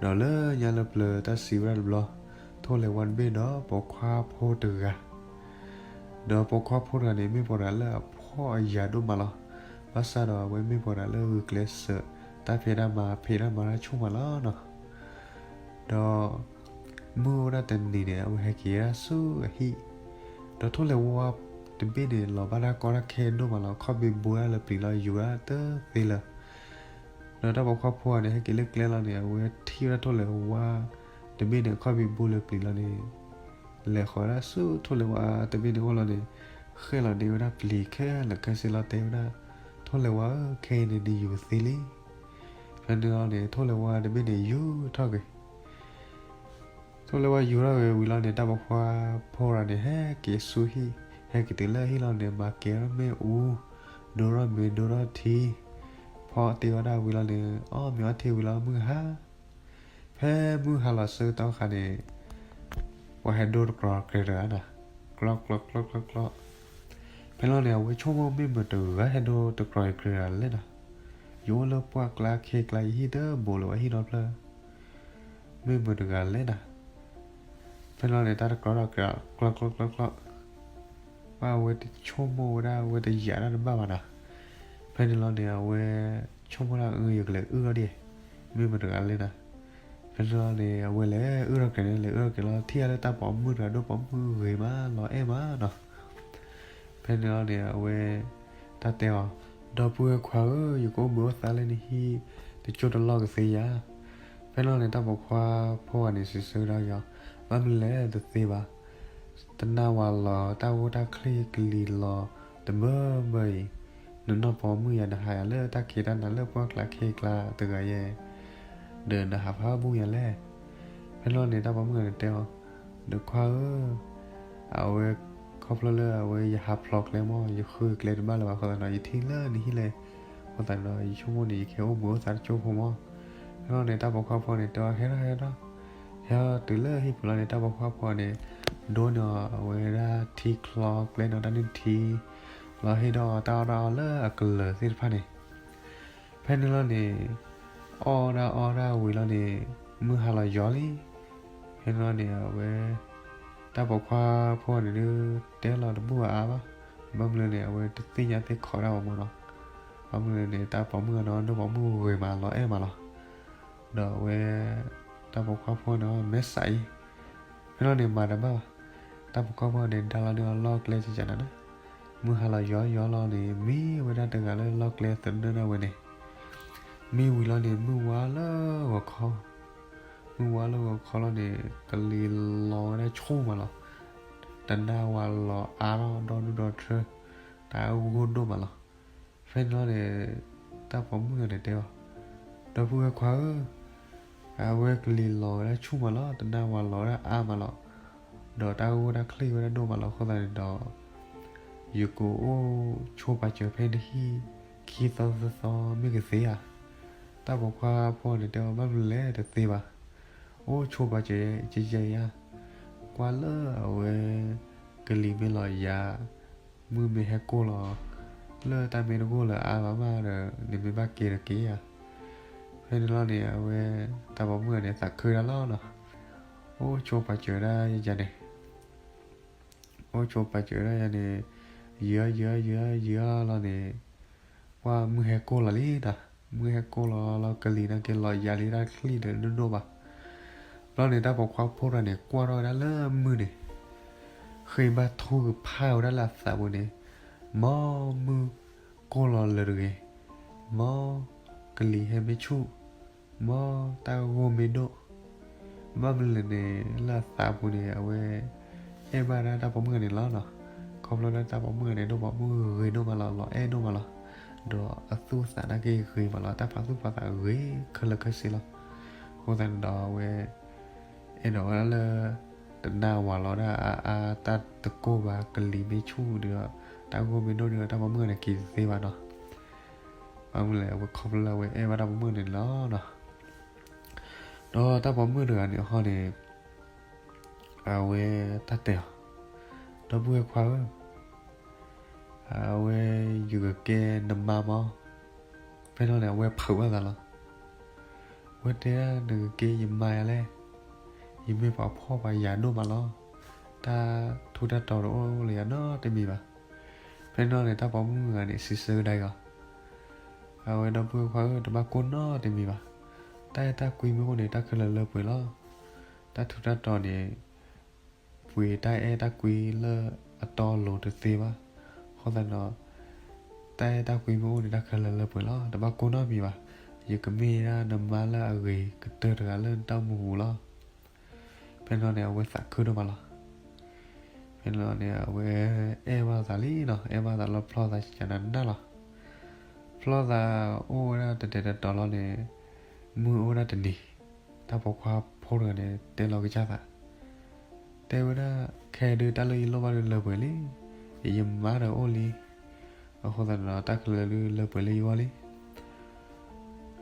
ဒီးလၢညါလၢပျၢၤတၢ်စံးဝဲဒၣ်တဘျီ, ထိၣ်လဲၤဝါတဘ့ၣ်ဒီးပိာ်ခွါဖိတဂၤ, ဒီးပိာ်ခွါဖိတဂၤန့ၣ် မ့ၢ်ပှၤတဂၤလၢအဖှီၣ်အယာ်ဒိၣ်မးလီၤ. ဘၣ်ဆၣ်ဒီးအဝဲမ့ၢ်ပှၤတဂၤလၢဂုာ်ကျဲးစၢး တၢ်ဖံးတၢ်မၤ ဖံးတၢ်မၤတၢ်ဆူၣ်မးလီၤနီၤ. ဒီး မုၢ်အိၣ်ဝဲဒၣ်တနံၤန့ၣ် အဝဲဟဲက့ၤဝဲဒၣ်ဆူအဟံၣ်, ဒီးထိၣ်လဲၤဝါတဘ့ၣ်န့ၣ် လီၤဘၣ်တၢ်ကီတၢ်ခဲဒိၣ်မးလီၤ. ခီၣ်ဘံးဘိဒၣ်လၢပျံၤလီၤ ယူၤဒၣ်တသ့လၢၤ. ဒီးတၢ်ပိာ်ခွါဖိဂၤန့ၣ် ဟဲက့ၤလၢကျဲလီၤန့ၣ် အဝဲထံၣ်ဝဲဒၣ်ထိၣ်လဲၤဝါတဘ့ၣ်န့ၣ် ခီၣ်ဘံးဘိလၢပျံၤလီၤန့ၣ် လဲၤဃီၤဝဲဒၣ်ဆူထိၣ်လဲၤဝါတဘ့ၣ်န့ၣ်အိၣ်လီၤန့ၣ်, ဃဲၣ်လီၤန့ၢ်ဝဲဒၣ်ပျံၤခဲလၢာ်ခဲဆ့လီၤ တဲဝဲဒၣ်, ထိၣ်လဲၤဝါဧၢ, ခဲအံၤန့ၣ် နယူၤသ့လံ. ဖဲန့ၣ်လီၤန့ၣ် ထိၣ်လဲၤဝါတဘ့ၣ်န့ၣ် ယူၤထီၣ်က့ၤ ထိၣ်လဲၤဝါယူၤထီၣ်က့ၤဝံၤလီၤန့ၣ် တၢ်ပိာ်ခွါဖိတဂၤန့ၣ် ဟဲက့ၤဆူဟံၣ်, ဟဲက့ၤတုၤလၢဟံၣ်လီၤန့ၣ် မၤကဲၤထီၣ်မ့ၣ်အူ, ဒိထီၣ်မ့ၤဒိထီၣ်ထံ, ဖီအီၣ်တ့ၢ်ဝဲဒၣ်ဝံၤလီၤန့ၣ် အီၣ်မ့ၤအီထံဝံၤလီၤ မုၢ်ဟါ ဖဲမုၢ်ဟါလီၤဆၢကတီၢ်အခါန့ၣ် ပှၤဟဲဒိတကြၢးကြဲးတဂၤန့ၣ်, ကျီကျီကျီကျီကျီ, ဖဲန့ၣ်လီၤန့ၣ် အဝဲဆိကမိၣ်မ့ၢ်မတၤတဂၤ ဟဲဒိတကြၢးကြဲးတဂၤလဲၣ်န့ၣ်, ယအိၣ်လၢပှၢ်ကျါခ့ကျါ ယဟံၣ်တဘိလၢၤဘၣ် ဟံၣ်ဒီဖျၢၣ်, မ့ၢ်မတၤတဂၤလဲၣ်န့ၣ်. ဖဲန့ၣ်လီၤန့ၣ် တၢ်တကြၢးဒီးကြဲး ကျီကျီကျီကျီ ဘၣ်အဝဲတဆိကမိၣ်ဝဲဒၣ် အဝဲတယာ်ဒၣ်တဘၣ်ဘၣ်န့ၣ်. ဖဲန့ၣ်လီၤန့ၣ် အဝဲဆိကမိၣ်ဒၣ် အၢ ယကလဲၤအုၣ်ထီၣ်ဒံး မ့ၢ်မတၤတဂၤလဲၣ်န့ၣ်. ဖဲန့ၣ်လီၤန့ၣ် အဝဲလဲၤအုၣ်ထီၣ်က့ၤန့ၣ် လဲၤအုၣ်ထီၣ်က့ၤလီၤ ထံၣ်အါလၢတၢ်ပိာ်မုၣ်တဂၤ ဒိၣ်ပိာ်မုၣ်ဂ့ၤမး လီၤအဲၣ်မးန့ၣ်. ဖဲန့ၣ်လီၤန့ၣ် အဝဲ တၢ်တဲအီၤ, ဒီပုၢ်ဝဲၢ်ခွါဧၢ, ယကအိၣ်ဘှံးအိၣ်သါလၢနဟံၣ် တကၠိတလီၢ်ကသ့ဧါ. ဖဲန့ၣ်လီၤန့ၣ် တၢ်ပိာ်ခွါဖိဂၤန့ၣ် စံးဆၢကဒါက့ၤအီၤ, ဘၣ်မနုၤလဲၣ် တသ့ဘၣ်. တနၢ်ဝၤလီၤ တၢ်ဂိၢ်တၢ်ချ့ကလံၤလီၤ တဘၢဘၢအံၤ, နနီၢ်ပိာ်မုၣ်ယၤ နဟးယၤလၢတၢ်ခံးတၢ်နၤလၢပှၢ်ကျါခ့ကျါတဂၤယဲၢ်, ဒီးနဟးဖးဘူၣ်ယၤလဲၣ်. ဖဲန့ၣ်လီၤန့ၣ် တၢ်ပိာ်မုၣ်ဂၤန့ၣ်တဲအီၤ, ဒီးခွါဧၢ, အဝဲ ခီဖျိလၢအဝဲယဟးဖျိးကျဲမး ယဃုကျဲတဘၣ်လၢၤဘၣ်အဃိသတးဒီး ယထံၣ်လၢနဟံၣ်လဲၣ်, အဃိသတးဒီး ယဆိကမိၣ်န့ၣ် ယကဟဲအိၣ်ဘှံးအိၣ်သါတကၠိဖိမး. ဖဲန့ၣ်လီၤန့ၣ် တၢ်ပိာ်ခွါဖိန့ၣ် တဲအီၤ ဟဲထီၣ် ဟဲထီၣ်, ဟဲထီၣ်တုၤလၢဟံၣ်ပူၤလီၤန့ၣ် တၢ်ပိာ်ခွါဖိန့ၣ် ဒိးန့ၢ်အီၤအဝဲဒၣ်ထံချီကျဲန့ၣ် တၢ်န့ၢ်ထံ လီၤဟ့ၣ်ဒီးတၢ်အီၣ်တၢ်အီလၢအကလၢၤသ့ၣ်တဖၣ်န့ၣ် ဖဲန့ၣ်လီၤန့ၣ် အီၣ်ဒၣ်အီၣ်ဒၣ်ဝံၤလီၤန့ၣ် မုၢ်ဟါလီၤယီၤလံ. ဖဲန့ၣ်လီၤန့ၣ် အဝဲ တၢ်ပိာ်ခွါဖိန့ၣ်ဒုး တဲလီၤတဘူၣ်အါဘၣ်, ဘၣ်မနုၤလဲၣ်န့ၣ် အဝဲတသ့ၣ်ညါသ့ၣ်ခိးဒၣ်ဝဲမးနီၤ. ဘၣ်မနုၤလဲၣ်န့ၣ် တၢ်ပိာ်မုၣ်ဂၤန့ၣ် ဒိၣ်ပိာ်မုၣ်ဂ့ၤမး လီၤအဲၣ်မးလီၤ. ဒီးအဝဲ တၢ်ပိာ်ခွါဖိန့ၣ် မဲာ်ဆှးအံၤ ဖဲန့ၣ်လီၤန့ၣ် မၤတဘၣ်ဘၣ်. တၢ်ပိာ်ခွါဖိန့ၣ် ဒါလီၤန့ၢ်အီၤလီၢ်ကျဲကကနၤန့ၣ်, မုၢ်ဟါလီၤယီၤယီၤလီၤန့ၣ် မံဝဲဒၣ်တဂၤလၢလီၢ်ကျဲသနၢၣ်ဒၣ်ဝဲန့ၣ်, မံဝံၤလီၤန့ၣ် မုၢ်ဝါလၢဂီၤခီ, မုၢ်ဝါလၢဂီၤခီလီၤန့ၣ် ကလံၤလီၤဝဲဒၣ်ဆူၣ်မးလီၤ. တနၢ်ဝၤလီၤအါထီၣ်ဒီဒူၣ်ဒီထၢ, တၢ်ဂိၢ်ဒိၣ်မးလီၤ. ဖဲန့ၣ်လီၤန့ၣ် တၢ်ပိာ်မုၣ်ဂၤန့ၣ်တဲအီၤ, ဒီပုၢ်ဝဲၢ်ခွါဧၢ, အဝဲကလံၤလီၤဝဲဒၣ်ဆူၣ်မးလီၤ, တနၢ်ဝၤလီၤဝဲဒၣ်အါမးလီၤ, ဒီးတၢ်ဂိၢ်တၢ်ချ့ဝဲဒၣ်ဒိၣ်မးလီၤအဃိသတးန့ၣ်ဒီး ယကအိၣ်ဆိးပာ်စၢၤဖဲနဟံၣ် ခံသီသၢသီမ့ၢ်ကသ့ဧါ. တၢ်ပိာ်ခွါဖိန့ၣ်တဲအီၤ ဘၣ်မနုၤလဲၣ် တသ့ဘၣ်. အိၣ်ဆိးပာ်စၢၤ ယဲယဲယါ, ကွၢ်လၢအဝဲ ကလံၤမ့ၢ်လီၤယၤ မုၢ်မ့ၢ်ဟဲကိၢ်လီၤ လၢတၢ်မ့ၢ်တဂိၢ်လၢအါဘၣ်မးဒီး နမ့ၢ်ဘၣ်က့ၤတက့ၢ်ဧါ. ဖဲန့ၣ်လီၤန့ၣ် အဝဲ တၢ်ပိာ်မုၣ်ဂၤန့ၣ် သးခုဒၣ်လီၤနီၤ. အိၣ်ဆိးပာ်စၢၤဒၣ်ယၤန့ၣ် အိၣ်ဆိးပာ်စၢၤဒၣ်ယၤန့ၣ် ယံာ်အီၤယံာ်အီၤယံာ်အီၤယံာ်အီၤလီၤန့ၣ် ကွၢ်မုၢ်ဟဲကိၢ်လီၤလံနီၤ. မုၢ်ဟဲကိၢ်လီၤလီၤ ကလံၤနာ်က့ၤလီၤယၤလံတၢ်ချံၣ်ဒီးဒိၣ်ဒိၣ်ဘၣ်. ဘျီန့ၣ် တၢ်ပိာ်ခွါဖိတဂၤန့ၣ် ကွၢ်ထီၣ်ဝဲဒၣ်လၢမုၢ်န့ၣ် ဃ့ဘါထုကဖၣ်ဝဲဒၣ်လၢအသးပူၤန့ၣ် မ်မုၢ်ကိၢ်လီၤလၢာ်တဂ့ၤ, မ်ကလံၤဟဲမ့ၢ်ဆူၣ်, မ်တၢ်ဂိၢ်မ့ၢ်ဒိၣ်. ဘၣ်မနုၤလဲၣ်န့ၣ် လၢအသးပူၤန့ၣ် အဝဲ အဲၣ်ဘၣ်ဒၣ်တၢ်ပိာ်မုၣ်ဂၤန့ၣ်လီၤနီၤ. ခီဖျိလၢတၢ်ပိာ်မုၣ်ဂၤန့ၣ် ဒိၣ်ပိာ်မုၣ်ဂ့ၤဒိၣ်မးလီၤ, လီၤအဲၣ်ဒိၣ်မးလီၤ. ဒီးအသူၣ်အသးနာ်က့ဂ့ၤမးလီၤ, တၢ်ပာ်သူၣ်ပာ်သးဂ့ၤခဲလၢာ်ခဲဆ့လီၤ. အဃိသတးန့ၣ်ဒီးအဝဲ အဲၣ်ဒိးဝဲဒၣ်လၢ တနၢ်ဝၤလီၤဒၣ်အါအါ တၢ်တကိၢ်ဘၣ် ကလံၤမ့ၢ်ဆူၣ်ဒီး တၢ်ဂိၢ်မ့ၢ်ဒိၣ်ဒီး တၢ်ပိာ်မုၣ်ဂၤန့ၣ်က့ၤတသ့ဘၣ်နီၤ. ဘၣ်မနုၤလဲၣ် အဝဲခီဖျိလၢအဝဲအဲၣ်ဘၣ်တၢ်ပိာ်မုၣ်န့ၣ်လီၤနီၤ. ဒီးတၢ်ပိာ်မုၣ်တဂၤန့ၣ်အဃိန့ၣ် အဝဲတၢ်တဲအီၤ, ဒီပုၢ်ဝဲၢ်ခွါဧၢ, အဝဲယကကဲနမါမး. ဖဲန့ၣ်န့ၣ် အဝဲဖုးဘၣ်သးလီၤ. ဝဲတဲဒၣ် နကက့ၤယမါယၤလဲၣ်, ယမ့ၢ်ပှၤဖှီၣ်ပှၤယာ်ဒိၣ်မးလီၤ. တၢ်ထူးတၢ်တီၤတအိၣ်လၢယၤနီတမံၤဘၣ်. ဖဲန့ၣ်လီၤန့ၣ် တၢ်ပိာ်မုၣ်ဂၤန့ၣ် စံးဆၢကဒါအီၤ, အဝဲဒီပုၢ်ဝဲၢ်ခွါဧၢ, တဘၣ်ကိၢ်နီတမံၤဘၣ်. တၢ်အဲၣ်တၢ်ကွံမ့ၢ်အိၣ်န့ၣ် တၢ်ခဲလၢာ်လၢပှဲၤလီၤ. တၢ်ထူးတၢ်တီၤန့ၣ် ပှ့ၤတၢ်အဲၣ်တၢ်ကွံလၢအတီအလိၤတသ့ဘၣ်. အဃိသတးဒီး တၢ်အဲၣ်တၢ်ကွံမ့ၢ်အိၣ်န့ၣ် တၢ်ခဲလၢာ်လၢပှဲၤလီၤ. တဘၣ်ကိၢ်နီတမံၤဘၣ်. ယကမ့ၢ်ဒၣ်နမါလၢအဂ့ၤကတၢၢ်တဂၤလၢနတၢ်အိၣ်မူပူၤလီၤ. ဖဲန့ၣ်လီၤန့ၣ် အဝဲသးခုဒိၣ်မးလီၤ. ဖဲန့ၣ်လီၤန့ၣ် အဝဲအဲၣ်ဘၣ်သးလံနီၤ, အဲၣ်ဘၣ်သးလၢဖျီၣ်သးကကနးနးလီၤ. ဖျီၣ်သးအိၣ်ဝဲဒၣ်တတဲာ်တတီၤလီၤန့ၣ်, မုၢ်အိၣ်ဝဲဒၣ်တနံၤ, တၢ်ပိာ်ခွါဖိတဂၤန့ၣ် တဲလီၤကစၢ်သး, တဲဝဲဒၣ်, ခဲဒုးတၢ်လၢယလိၣ်ဘၣ်ဒုးလၢပှဲၤလံ, ယမါဒီးအိၣ်လံ, အဃိသတးဒီး တၢ်ခဲလၢာ်ဒုးလၢပှဲၤလၢယဂီၢ်လံ.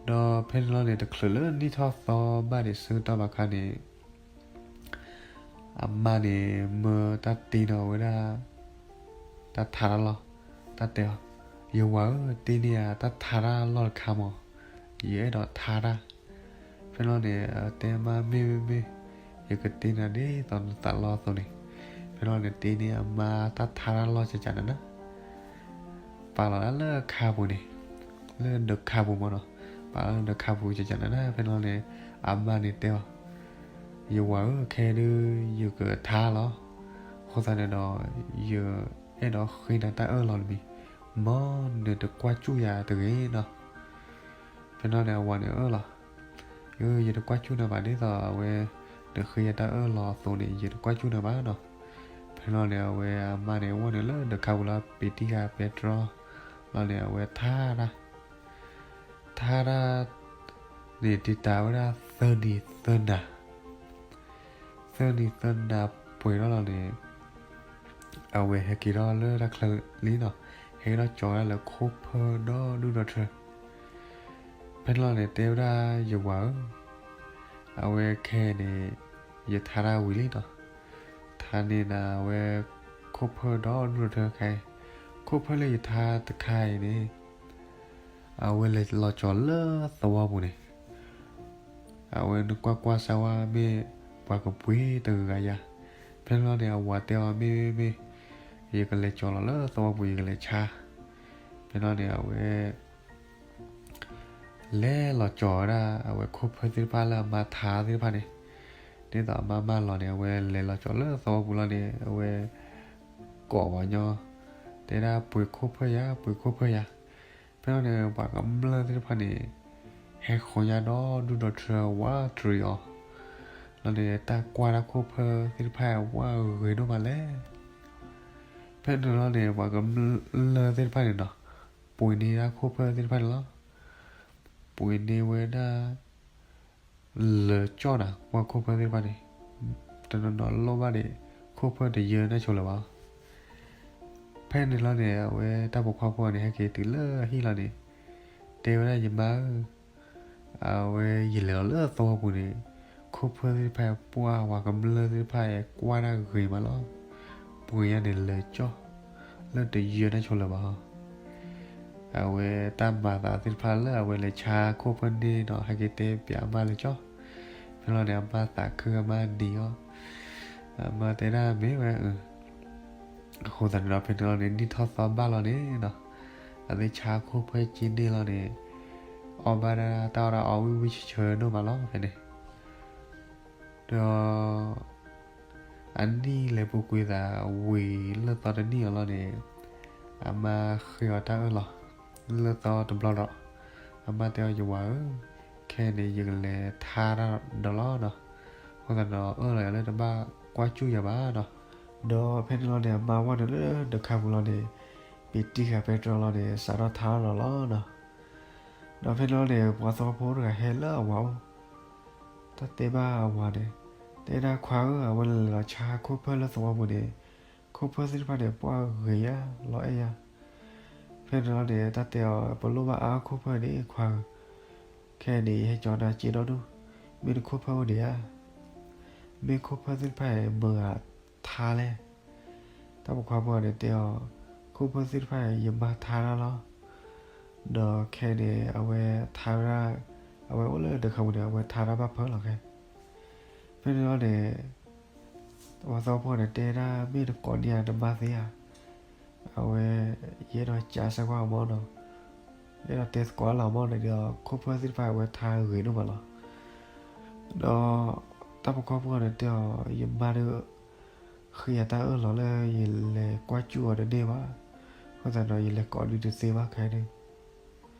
ဒီးဖဲန့ၣ်လီၤန့ၣ် တချုးလၢနံၣ်ထီၣ်သီဘၣ်ဒံးဆၢကတီၢ်ဘၣ်ခါန့ၣ် အမါန့ၣ် မၢတၢ်တ့န့ၢ်ဝဲဒၣ် တၢ်ထါတၢ်လီၢ်, တၢ်တဲအီၤ, ယဝၤဧၢ, တ့န့ၢ်ယၤတၢ်ထါတၢ်လီၢ်တခါမး, ယအဲၣ်ဒိးထါတၢ်. ဖဲန့ၣ်လီၤန့ၣ် တဲမါ မ့ၢ်မ့ၢ်မ့ၢ်, ယကတ့န့ၢ်ဒ်သိးနသးလီအသိးန့ၣ်. ဖဲန့ၣ်လီၤန့ၣ် တ့န့ၢ်အမါတၢ်ထါတၢ်လီၢ်ကကနးနး ပာ်လီၤဒၣ်လၢခါပူၤန့ၣ်, လၢဒၢးခါပူၤမးနီၤ, ပာ်လီၤလၢဒၢးခါပူၤကကနးနး. ဖဲန့ၣ်လီၤန့ၣ် အမါန့ၣ်တဲအီၤ, ယဝၤဧၢ, ခဲဒုးယကထါလီၤ, အဃိသတးန့ၣ်ဒီး ယအဲၣ်ဒိးဃ့နၤတၢ်အၢၣ်လီၤတမံၤ, မ်နတကွၢ်စူၣ်ယၤတဂ့ၤနီၤ. ဖဲန့ၣ်လီၤန့ၣ် အဝၤန့ၣ်အၢၣ်လီၤ, ယတကွၢ်စူၣ်နၤဘၣ်, ဒ်သိးအဝဲ နဃ့ယၤတၢ်အၢၣ်လီၤအသိးန့ၣ် ယတကွၢ်စူၣ်နၤဘၣ်နီၤ. ဖဲန့ၣ်လီၤန့ၣ် အဝဲအမါန့ၣ် အိၣ်န့ၣ်လၢဒၢးခါပူၤလၢ ပ့ၤတံၢ်ဃာ်ပဲတြီလီၤန့ၣ် အဝဲထါတၢ်, ထါတၢ် န့ၣ် တံာ်တာ်ဝဲဒၣ်သၢနံၤသၢနၤ, သၢနံၤသၢနၤပှဲၤထီၣ်လီၤန့ၣ် အဝဲဟဲက့ၤထီၣ်လၢတၢ်ချၢလံနီၤ, ဟဲက့ၤထီၣ်ကၠီၤဝဲဒၣ်လၢခိၣ်ဖၢဒီဒူၣ်ဒီထၢ. ဖဲန့ၣ်လီၤန့ၣ် တဲဝဲဒၣ် ယဝၤဧၢ, အဝဲခဲအံၤန့ၣ် ယထါတၢ်ဝံၤလံနီၤ, ထါန့ၢ်နၤဝဲခိၣ်ဖၢဒီဒူၣ်ဒီထၢခဲအံၤ, ခိၣ်ဖၢလၢယထါတခါအံၤန့ၣ် အဝဲလဲၤလီၤကၠီၤလၢသဝီပူၤန့ၣ်, အဝဲနကွၢ်ကွၢ်စၢ်ဝဲမ့ၢ်ပှၤကပှ့ၤတဂၤဂၤယၤ. ဖဲန့ၣ်လီၤန့ၣ် အဝၤတဲအီၤ မ့ၢ်မ့ၢ်မ့ၢ်, ယကလဲၤကၠီၤလီၤလၢသဝီပူၤ ယကလဲၤဆါ. ဖဲန့ၣ်လီၤန့ၣ် အဝဲ လဲၤလီၤကၠီၤဝဲဒၣ် အဝဲခိၣ်ဖၢသ့ၣ်တဖၣ်လၢအမါထါသ့ၣ်တဖၣ်န့ၣ်, ဒ်သိးအမါမၢလီၤန့ၣ် အဝဲလဲၤလီၤကၠီၤလၢသဝီပူၤလီၤန့ၣ် အဝဲ ကိးပှၤညီ, တဲဒၣ်ပှ့ၤခိၣ်ဖၢယၤ, ပှ့ၤခိၣ်ဖၢယၤ. ဖဲန့ၣ်လီၤန့ၣ် ပှၤကမျၢၢ်သ့ၣ်တဖၣ်န့ၣ် ဟဲဃီၤညါဒီဒူၣ်ဒီထၢဝးတရံးအီၤလီၤန့ၣ် တၢ်ကွၢ်တၢ်ခိၣ်ဖၢသ့ၣ်တဖၣ်ဝဲဂ့ၤဒိၣ်မးလဲၣ်. ဖဲန့ၣ်လီၤန့ၣ် ပှၤကမျၢၢ်သ့ၣ်တဖၣ်န့ၣ်နီၤ ပှ့ၤန့ၢ်ဒၣ်ခိၣ်ဖၢသ့ၣ်တဖၣ်န့ၣ်လီၤ. ပှ့ၤန့ၢ်ဝဲဒၣ် လၢာ်ကၠီၣ်နၤ ပှၤခိၣ်ဖၢသ့ၣ်တဖၣ်န့ၣ်, တနီၤနီၤလိၣ်ဘၣ်န့ၣ် ခိၣ်ဖၢတယၢၤနၢ်ဆိလၢၤဘၣ်. ဖဲန့ၣ်လီၤန့ၣ် အဝဲတၢ်ပိာ်ခွါဖိန့ၣ် ဟဲက့ၤတုၤလၢအဟံၣ်လီၤန့ၣ် တဲဝဲဒၣ် ယမါဧၢ, အဝဲယလဲၤလီၤလၢသဝီပူၤန့ၣ် ခိၣ်ဖၢသ့ၣ်တဖၣ် ပှၢ်ဝၤကမျၢၢ်သ့ၣ်တဖၣ် ကွၢ်တၢ်ဂ့ၤမးလီၤ. ပှ့ၤညါန့ၣ် လၢာ်ကၠီၣ် လၢတယၢၤနၢ်ဆိလၢၤဘၣ်. အဝဲတၢ်မၤသးသ့ၣ်တဖၣ်လၢအဝဲလဲၤဆါခိၣ်ဖၢန့ၣ်နီၤ ဟဲက့ၤတဲပၠးအမါလၢာ်ကၠီၣ်. ဖဲန့ၣ်လီၤန့ၣ် အမါသးခု အမါနံၤအီၤ, အမါတဲဒၣ်မ့ၢ်ဝဲ အဃိသတးန့ၣ်ဒီး ဖဲန့ၣ်လီၤန့ၣ် နံၣ်ထီၣ်သီဘၣ်လီၤန့ၣ်နီၤ အသ့ၣ်ဆါခိၣ်ဖၢက့ၤန့ၢ်လီၤန့ၣ် အီၣ်ဘၣ်ဒၣ်တၢ်အီၣ်ဒၣ်အီၣ် ဝံၣ်ဝံၣ်ဆၢဆၢဒိၣ်မးလီၤဖဲန့ၣ်. ဒီး အနံၣ်လဲၤပူၤကွံာ်သးဝံၤ လၢသီတနံၣ်အီၤလီၤန့ၣ် အမါဃ့အီၤတၢ်အၢၣ်လီၤ လၢသီတဘျီဒီး အမါတဲအီၤ ယဝၤဧၢ, ခဲအံၤန့ၣ် ယကလဲၤထါတၢ်ဒီးလီၤနီၤ. အဃိသတးဒီး အၢၣ်လီၤယၤလၢတဘၣ်ကွၢ်စူၣ်ယၤဘၣ်နီၤ. ဒီးဖဲန့ၣ်လီၤန့ၣ် အမါဝဲနုာ်လၢဒၢးခါပူၤလီၤန့ၣ် ပ့ၤတံၢ်ဃာ်ပဲတြီလီၤန့ၣ် စးထီၣ်ထါထီၣ်လီၤလီၤနီၤ. ဒီးဖဲန့ၣ်လီၤန့ၣ် ပှၤသဝီဖိတဂၤဟဲလၢအဝၤအိၣ် တၢ်တဲဘၣ်အဝၤန့ၣ်, တဲဒၣ်ခွါဧၢ, အဝဲလဲၤလီၤဆါခိၣ်ဖၢလၢသဝီပူၤန့ၣ် ခိၣ်ဖၢသ့ၣ်တဖၣ်န့ၣ် ပှၢ်ဂ့ၤယၤ လီၤအဲၣ်ယၤ. ဖဲန့ၣ်လီၤန့ၣ် တၢ်တဲအီၤ ပလိၣ်ဘၣ်အါခိၣ်ဖၢန့ၣ် ခွါဧၢ, ခဲအံၤန့ၣ် ယဟဲကၠီနၤစ့ဒီဒူၣ်, မ့ၢ်နခိၣ်ဖၢအိၣ်ဒံးဧါ. မ့ၢ်ခိၣ်ဖၢသ့ၣ်တဖၣ်အံၤ မတၤဂၤထါလဲၣ်. တၢ်ပိာ်ခွါဖိန့ၣ်တဲအီၤ, ခိၣ်ဖၢသ့ၣ်တဖၣ်အံၤ ယမါထါတၢ်လီၤ. ဒီးခဲအံၤန့ၣ် အဝဲထါဝဲဒၣ် အဝဲအိၣ်လၢတခါပူၤန့ၣ် အဝဲထါတၢ်ဘၣ်ဖၢလီၤခဲ. ဖဲန့ၣ်လီၤန့ၣ် ဝၤသဝီဖိန့ၣ်တဲဒၣ် မ့ၢ်နကိးန့ၢ်ဧါ နမါသ့ဧါ. အဝဲ ယအဲၣ်ဒိးကးစၢ်ကွၢ်အီၤမၢ်နီၤ, ယအဲၣ်ဒိးတဲသကိးလၢအီၤမၢ်န့ၣ်ဒီး ခိၣ်ဖၢၣ်သ့ၣ်တဖၣ်အဝဲထါဂ့ၤဒိၣ်မးလီၤ. ဒီးတၢ်ပိာ်ခွါဖိန့ၣ်တဲအီၤ ယမါဒီး ဃ့ယၤတၢ်အၢၣ်လီၤလၢယလဲၤကွၢ်စူၣ်အီၤတန့ၢ်ဘၣ်, အဃိသတးဒီးယလဲၤကိးဒုးတသ့ဘၣ်ခဲန့ၣ်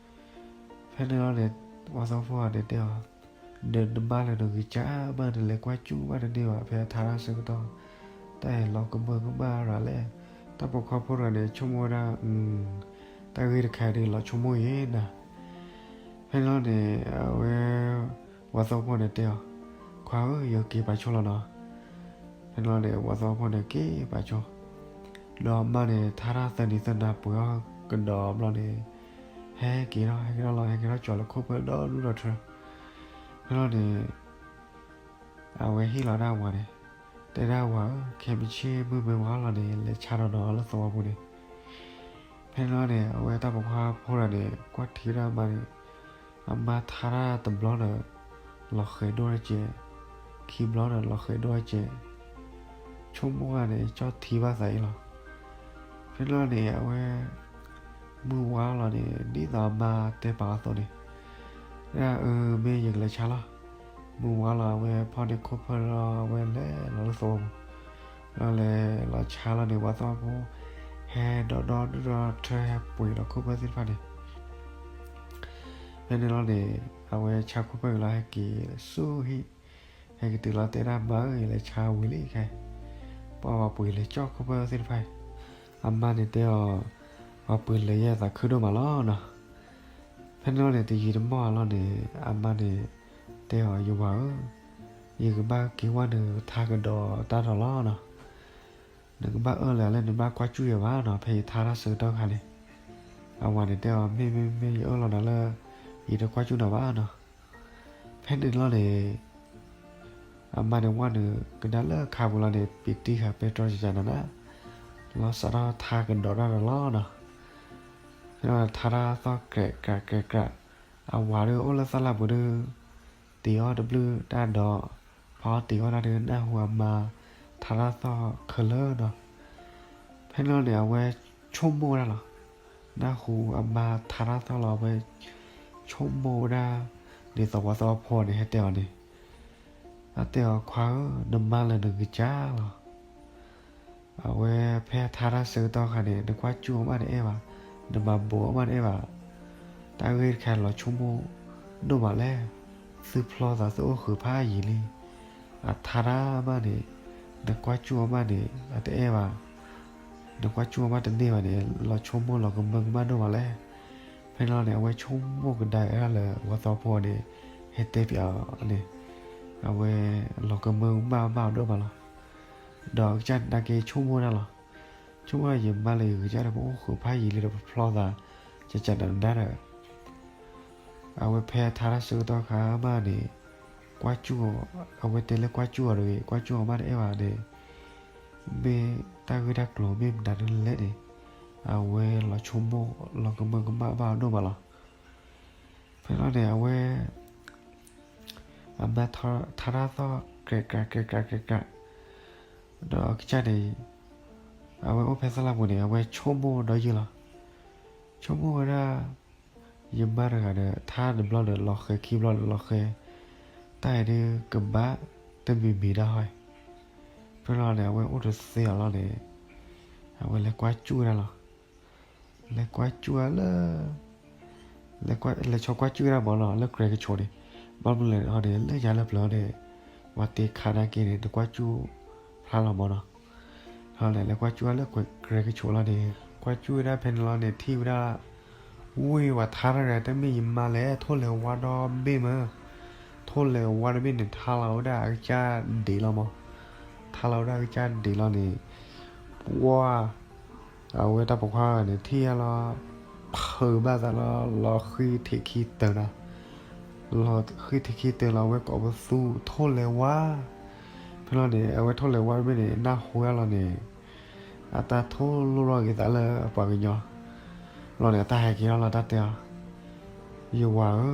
ဖဲန့ၣ်လီၤန့ၣ် ဝၤသဝီဖိန့ၣ်တဲအီၤ, နမါလၢနဂံၢ်စၢ်မး နလဲၤကွၢ်စူၣ်ဘၣ်တန့ၢ်ဘၣ် ဖဲထါတၢ်ဆၢကတီၢ်, တၢ်အံၤလီၤကမၢကမၣ်ရၤလဲၣ်. တၢ်ပိာ်ခွါဖိတဂၤန့ၣ် ဆိကမိၣ်ဝဲဒၣ် တၢ်ဂ့ၢ်တခါဒုးလီၤဆိကမိၣ်အံၤနၤ. ဖဲန့ၣ်လီၤန့ၣ် အဝဲ ဝၤသဝီဖိန့ၣ်တဲအီၤ, ခွါဧၢ ယက့ၤပာ်ဆိလီၤနီၤ. ဖဲန့ၣ်လီၤန့ၣ် ဝၤသဝီဖိန့ၣ်က့ၤပာ်ဆိ, ဒီးအမါန့ၣ် ထါတၢ်သၢနံၤသၢနၤပှဲၤအီၤကဒီးဘျီန့ၣ် ဟဲက့ၤထီၣ် ဟဲက့ၤထီၣ်လီၤ ဟဲက့ၤထီၣ်ကၠီၤလၢခိၣ်ဖၢၣ်ဒီဒူၣ်ဒီထၢ. ဖဲန့ၣ်လီၤန့ၣ် အဝဲဟ့ၣ်လီၤဒၣ်ဝၤန့ၣ်, တဲဒၣ်ဝၤဧၢ ခဲမုၢ်ဆ့ၣ်မုၢ်မ့ၢ်ဝါလီၤန့ၣ် လဲၤဆါဒီးနီၤလၢသဝီပူၤန့ၣ်. ဖဲန့ၣ်လီၤန့ၣ် အဝဲတၢ်ပိာ်ခွါဖိတဂၤန့ၣ် ကွၢ်ထံဝဲဒၣ်အမါန့ၣ်, အမါထါတၢ်တဘျီဒီး လီၤဃဲၤဒိၣ်တက့ၢ်, ခံဘျီဒီးလီၤဃဲၤဒိၣ်တက့ၢ်, ဆိကမိၣ်ဂၤန့ၣ် ကၠီၣ်ထံဘၣ်သးအံၤလီၤ. ဖဲန့ၣ်လီၤန့ၣ် အဝဲ မုၢ်ဝါလီၤန့ၣ် ဒ်သိးအမါတဲပာ်အီၤအသိးန့ၣ်, ဒ်အၢ မ့ၢ်ယကလဲၤဆါလီၤ. မုၢ်ဝါလီၤ အဝဲဖီၣ်န့ၢ်ခိၣ်ဖၢၣ်ဒီး အဝဲလဲၤလီၤလၢသဝီပူၤ, ဒီးလဲၤလီၤဆါလီၤန့ၣ် ဝၤသဝီဖိ ဟဲဒီဒူၣ်ဒီထၢ ဟဲပှ့ၤဒီးခိၣ်ဖၢၣ်သ့ၣ်တဖၣ်န့ၣ် ဖဲန့ၣ်လီၤန့ၣ် အဝဲဆါခိၣ်ဖၢၣ်ဝံၤလီၤ ဟဲက့ၤဆူဟံၣ်, ဟဲက့ၤတုၤလီၤတဲဒၣ်မါဧၢ ယလဲၤဆါဝံၤလံခဲ, ပှၤပှ့ၤလဲၤကၠီၣ်ခိၣ်ဖၢၣ်သ့ၣ်တဖၣ်အံၤ, အမါန့ၣ်တဲအီၤ, ပှၤပှ့ၤလဲၤယဲၢ်သးခုဒိၣ်မးလီၤနီၤ. ဖဲန့ၣ်လီၤန့ၣ် တယံာ်တမီၢ်အလီၢ်န့ၣ် အမါန့ၣ် တဲအီၤ ယဝၤဧၢ, ယကဘၣ်က့ၤဝဲနထါကဒီးတၢ်ဒီးလီၤနီၤ. နကဘၣ်အၢၣ်လီၤလၢနဘၣ်ကွၢ်စူၣ်ယၤဘၣ်နီၤ ဖဲယထါတၢ်ဆၢကတီၢ်ခါန့ၣ်. အဝၤန့ၣ်တဲအီၤ မ့ၢ်မ့ၢ်မ့ၢ် ယအၢၣ်လီၤနၤလၢ ယတကွၢ်စူၣ်နၤဘၣ်နီၤ. ဖဲန့ၣ်လီၤန့ၣ် အမါန့ၣ်ဝဲနုာ် ကဒါလၢခါပူၤလီၤန့ၣ် ပ့ၤတံၢ်ဃာ်ပဲတြီကကနၤနၤ, လီၤစးထီၣ်ထါကဒီးတၢ်ဒီးလီၤနီၤ. ဖဲန့ၣ်ထါတၢ်သီၣ်ကြဲးကြးကြဲးကြး, အဝၤဒီးအိၣ်လၢသၣ်လၢ်ပူၤဒီး တ့အီၣ်တဘျုးတၢ်ဒီး ဖီတ့အီၣ်တၢ်ဒီး နၢ်ဟူအမါ ထါတၢ်သီၣ်ခဲလၢာ်နီၤ. ဖဲန့ၣ်လီၤန့ၣ် အဝဲဆိကမိၣ်ဝဲဒၣ်လီၤ. နၢ်ဟူအမါထါတၢ်သီၣ်လီၤ အဝဲဆိကမိၣ်ဝဲဒၣ် ဒ်သိးဝၤသဝီဖိန့ၣ် ဟဲတဲအီၤန့ၣ်, အတဲအီၤ ခွါဧၢ, နမါလၢနဂံၢ်စၢ်လီၤ. အဝဲဖဲထါတၢ်ဆၢကတီၢ်ခါန့ၣ် နကွၢ်စူၣ်အီၤမးတအဲၣ်ဘၣ်, နမၤဘူးအီၤမးတအဲၣ်ဘၣ်. တၢ်ဂ့ၢ်တခါလီၤဆိကမိၣ်ဒိၣ်မးလဲၣ်, သုဖျီသးသုအိၣ်ဃုာ်ဖးယံာ်လံ. အထါတၢ်မးန့ၣ် နကွၢ်စူၣ်အီၤမးန့ၣ် အတအဲၣ်ဘၣ်, နကွၢ်စူၣ်အီၤမးတန့ၢ်ဘၣ်န့ၣ် လီၤဆိကမိၣ်လီၤကမၢကမၣ်ဒိၣ်မးလဲၣ်. ဖဲန့ၣ်လီၤန့ၣ် အဝဲဆိကမိၣ်ကဒါက့ၤဒၣ်လၢ ဝၤသဝီဖိန့ၣ် ဟဲတဲပၠးအီၤန့ၣ်, အဝဲလီၤကမၢကမၣ်ဘၣ်အီၤဒိၣ်မးလီၤ. ဒီးအကစၢ်န့ၣ်နာ်က့ဆိကမိၣ်ဒၣ်လီၤ. ဆိကမိၣ်ဒၣ် ယမါလၢယဂံၢ်စၢ်ဒီး ပအိၣ်ဃုာ်ဖးယံာ်လံဒီး ပဖျီသး ကကနဒါဒီး အဝဲဖဲထါတၢ်ဆၢကတီၢ်ခါမးန့ၣ် ကွၢ်စူၣ်အီၤ, အဝဲတဲလၢကွၢ်စူၣ်အီၤတဂ့ၤ, ကွၢ်စူၣ်အီၤမးတအဲၣ်ဘၣ်န့ၣ်, မ့ၢ်တၢ်ဂ့ၢ်တၢ်ကျိၤမ့ၢ်မနုၤဒ်လဲၣ်န့ၣ်, အဝဲလီၤဆိကမိၣ်လီၤကမၢကမၣ်ဘၣ်အီၤဒိၣ်မးလီၤ. ဖဲလီၤန့ၣ် အဝဲ အမါထါတၢ်သီၣ်ကြဲးကြးကြဲးကြးကြဲးကြး, ဒီးအကစၢ်န့ၣ် အဝဲအိၣ်ဖဲသၣ်လၢ်ပူၤန့ၣ် အဝဲဆိကမိၣ်ဒီးယုၢ်လီၤ. ဆိကမိၣ်ဝဲဒၣ် ယမါတဂၤဒီး ထါတဘျီဒီး လီၤဃဲၤခံဘျီဒီးလီၤဃဲၤ, တၢ်အံၤဒုးကဘၣ်တမံၤမံၤဒၣ်ဟီ. ဖဲလီၤန့ၣ် အဝဲအိၣ်တသ့အီၤလီၤန့ၣ် အဝဲလဲၤကွၢ်စူၣ်ဝဲဒၣ်လီၤ. လဲၤကွၢ်စူၣ်ဝဲလၢ လဲၤဆီကွၢ်စူၣ်ဝဲဒၣ်မးလီၤ လၢကြဲကဆိးန့ၣ်, ဘၣ်မနုၤလဲၣ်န့ၣ် လၢညါလၢပျၢၤန့ၣ် ပှၤတ့ခါနာ်က့န့ၣ် နကွၢ်စူၣ်ဖျါလီၤမးနီၤ. လဲၤကွၢ်စူၣ်ဝဲလၢကြဲကဆိးလီၤန့ၣ် ကွၢ်စူၣ်ဝဲဒၣ်ဖဲန့ၣ်လီၤန့ၣ် ထံၣ်ဝဲဒၣ် ဝ့ၢ်ဝဲထါတဂၤ တမ့ၢ်ယမါလဲၣ် ထိၣ်လဲၤဝါဒီဘ့ၣ်မး, ထိၣ်လဲၤဝါဒီဘ့ၣ်န့ၣ် ထါလီၤဝဲဒၣ်အကစၢ်ဒံးလီၤမး, ထါလီၤဝဲဒၣ်အကစၢ်ဒံးလီၤန့ၣ် ပှၤ အဝဲတၢ်ပိာ်ခွါန့ၣ် ထံၣ်အလီၤ ဖုးဘၣ်သးလီၤ လီၤဃံထံးခံတၢၤနၤ, လီၤဃံထံးခံတၢၤလီၤ အဝဲကိးပသူ ထိၣ်လဲၤဝါ. ဖဲလီၤန့ၣ် အဝဲထိၣ်လဲၤဝါတဘ့ၣ်န့ၣ် နၢ်ဟူဝဲလီၤန့ၣ် အတၢ်ထိၣ်လိၣ်လီၤက့ၤသးလၢပှၤကညီလီၤန့ၣ် အတၢ်ဟဲက့ၤထီၣ်လီၤ တၢ်တဲအီၤ, ယဝၤဧၢ,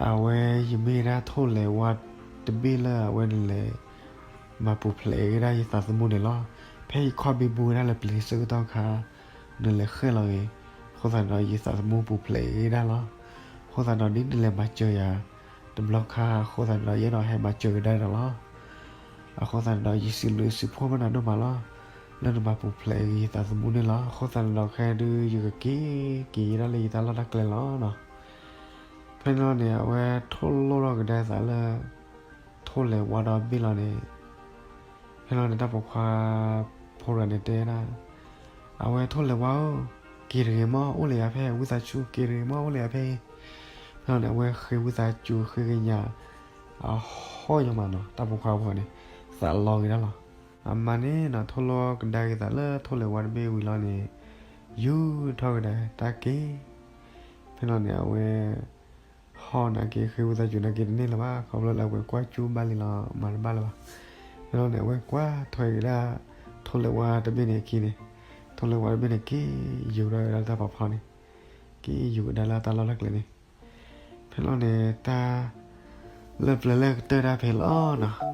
အဝဲယမ့ၢ်ဒၣ်ထိၣ်လဲၤဝါတဘ့ၣ်လၢအဝဲနလဲၤ မၤပူၤဖျဲးက့ၤဒၣ်ယသးသမူန့ၣ်လီၤ. ဖဲယခီၣ်ဘံဘူဝဲဒၣ်လၢပျံၤဆၢကတီၢ်ခါ နလဲၤဃဲၣ်လီၤဂ့ၤ, အဃိသတးန့ၣ်ဒီး ယသးသမူပူၤဖျဲးက့ၤဒၣ်လီၤ. အဃိသတးန့ၣ်ဒီး ဒ်နလဲၤမၤစၢၤယၤတဘျီခါ အဃိသတးန့ၣ်ဒီး ယအဲၣ်ဒိးဟဲမၤစၢၤကဒါဒီးလီၤ. အဃိသတးန့ၣ်ဒီး ယစံးဘျုးစံးဖှိၣ်ဘၣ်နၤဒိၣ်မးလီၤ. လၢနမၤပူၤဖျဲးက့ၤယသးသမူန့ၣ်လီၤ. အဃိသတးန့ၣ်ဒီး ခဲဒုးယကက့ၤက့ၤယဲဒၣ်လၢယတၢ်လီၢ်တၢ်ကျဲလီၤ. ဖဲန့ၣ်လီၤန့ၣ် အဝဲထိၣ်လိၣ်ထီၣ်ကဒါသးလၢ ထိၣ်လဲၤဝါဒီဘ့ၣ်လီၤန့ၣ်, ဖဲန့ၣ်လီၤန့ၣ် တၢ်ပိာ်ခွါဖိတဂၤန့ၣ်တဲဒၣ်, အဝဲထိၣ်လဲၤဝါဧၢ, က့ၤတဂ့ၤမၢ် အိၣ်လၢယၤဖဲ ဝံသးစူၤ က့ၤတဂ့ၤမၢ် အိၣ်လၢယၤဖဲအံၤ. ဖဲန့ၣ်လီၤန့ၣ် အဝဲဃ့ဝံသးစူၤဃ့ကညး အဟီၣ်ညါမးနီၤ တၢ်ပိာ်ခွါဖိန့ၣ် သးလီၤက့ၤဒၣ်လီၤ. အမၤန့ၣ်နီၤ ထိၣ်လိၣ်ကဒါက့ၤသးလၢထိၣ်လဲၤဝါတဘ့ၣ်ဝံၤလီၤန့ၣ် ယူၤထီၣ်ကဒါတၢ်က့ၤ. ဖဲန့ၣ်လီၤန့ၣ် အဝဲ ဟီၣ်နာ်က့ ဃ့ဝံသးစူၤနာ်က့တန့ၢ်လၢၤဘၣ် ခီဖျိလၢအဝဲကွၢ်ကၠူဘၣ်လံလီၤ မၤတဘၣ်လၢၤဘၣ်. ဖဲန့ၣ်လီၤန့ၣ် အဝဲကွၢ်ထွဲက့ၤဒၣ် ထိၣ်လဲၤဝါတဘ့ၣ်န့ၣ်အခံန့ၣ်, ထိၣ်လဲၤဝါတဘ့ၣ်န့ၣ် က့ၤယူၤထီၣ်ကဒါလၢတၢ်ဖီဖီန့ၣ်, က့ၤယူၤကဒါလၢတၢ်လီၢ်တၢ်ကျဲန့ၣ်. ဖဲန့ၣ်လီၤန့ၣ် တၢ်လၢပျၢၤလၢကတၢၢ်ဒၣ်ဖဲလီၤနီၤ.